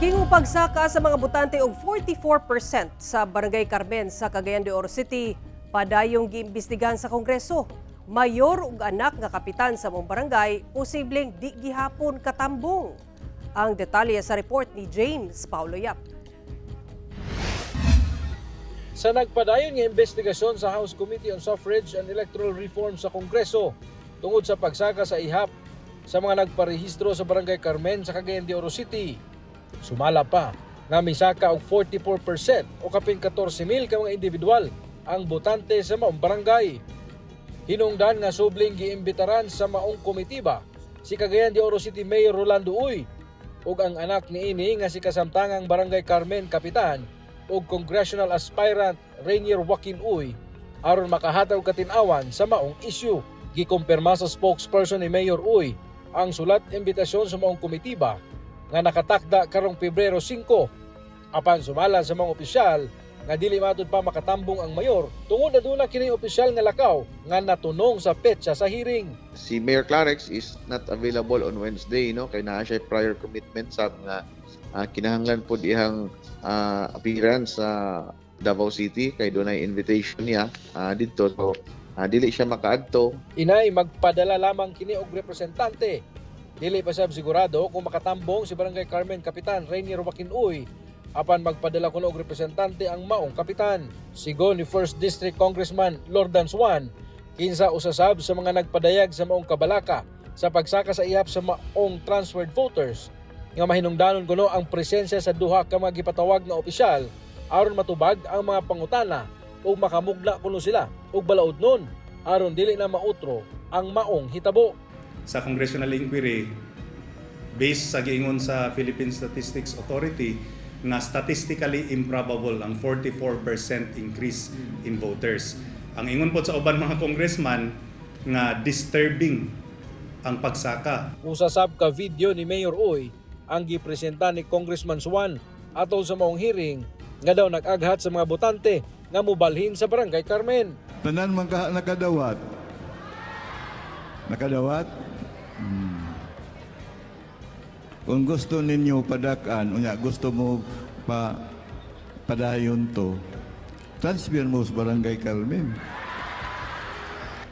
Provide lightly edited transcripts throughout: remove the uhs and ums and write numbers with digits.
Tingong pagsaka sa mga botante og 44% sa Barangay Carmen sa Cagayan de Oro City padayong giimbestigahan sa Kongreso. Mayor ug anak nga kapitan sa maong barangay posibleng di gihapon katambong. Ang detalye sa report ni James Paulo Yap. Sa nagpadayon nga investigasyon sa House Committee on Suffrage and Electoral Reform sa Kongreso tungod sa pagsaka sa ihap sa mga nagparehistro sa Barangay Carmen sa Cagayan de Oro City. Sumala pa nga misaka og 44% o kapin 14,000 ka mga individual ang botante sa maong barangay. Hinungdan nga subling giimbitaran sa maong komitiba si Cagayan de Oro City Mayor Rolando Uy ug ang anak niini nga si kasamtangang Barangay Carmen Kapitan ug congressional aspirant Rainier Joaquin Uy aron makahatag katin-awan sa maong issue. Gikumpirma sa spokesperson ni Mayor Uy ang sulat imbitasyon sa maong komitiba nga nakatakda karong Pebrero 5. Apan sumala sa mga opisyal nga dili matud pa makatambong ang mayor tungod aduna kini opisyal nga lakaw nga natunong sa petsa sa hearing. Si Mayor Clarex is not available on Wednesday, no, kay naa siya prior commitment sa nga kinahanglan pod iyang appearance sa Davao City kay dunay invitation niya didto, so dili siya makaadto. Inay magpadala lamang kini og representante. Dili pa sab sigurado kung makatambong si Barangay Carmen Kapitan Rainier Joaquin Uy apan magpadala kuno og representante ang maong kapitan. Sigon ni First District Congressman Lordan Swan, kinsa usasab sa mga nagpadayag sa maong kabalaka sa pagsaka sa ihap sa maong transferred voters, nga mahinungdanon kuno ang presensya sa duha ka mga gipatawag nga opisyal aron matubag ang mga pangutana ug makamugna kuno sila og balaod nun aron dili na mautro ang maong hitabo. Sa congressional inquiry, based sa giingon sa Philippine Statistics Authority nga statistically improbable ang 44% increase in voters. Ang ingon po sa uban mga congressman nga disturbing ang pagsaka. Usasab ka video ni Mayor Uy ang gipresenta ni Congressman Swan atol sa maong hearing nga daw nag-aghat sa mga botante nga mobalhin sa Barangay Carmen. Tanan man ka nakadawat. Nakadawat? Kung gusto ninyo padakan, unya gusto mo pa padayon to, transfer mo sa Barangay Carmen.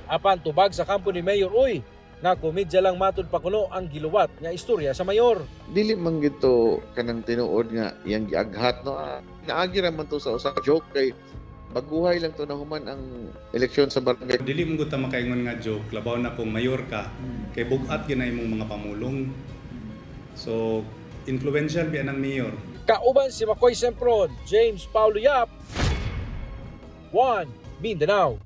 Apan tubag sa kampo ni Mayor Uy nga komedya lang matud pa kuno ang giluwat nga istorya sa mayor. Dili man gito kanang tinuod nga iyang giaghat, no. Naagi ra man to sa usa ka joke kay baguhay lang to nahuman ang eleksyon sa barangay. Dili mo gud ta makaingon nga joke, labaw na kung mayor ka kay bug-at gyud na imong mga pamulong. So influential biya ng mayor. Kauban si Makoy Sempron, James Paulo Yap, 1 Mindanao.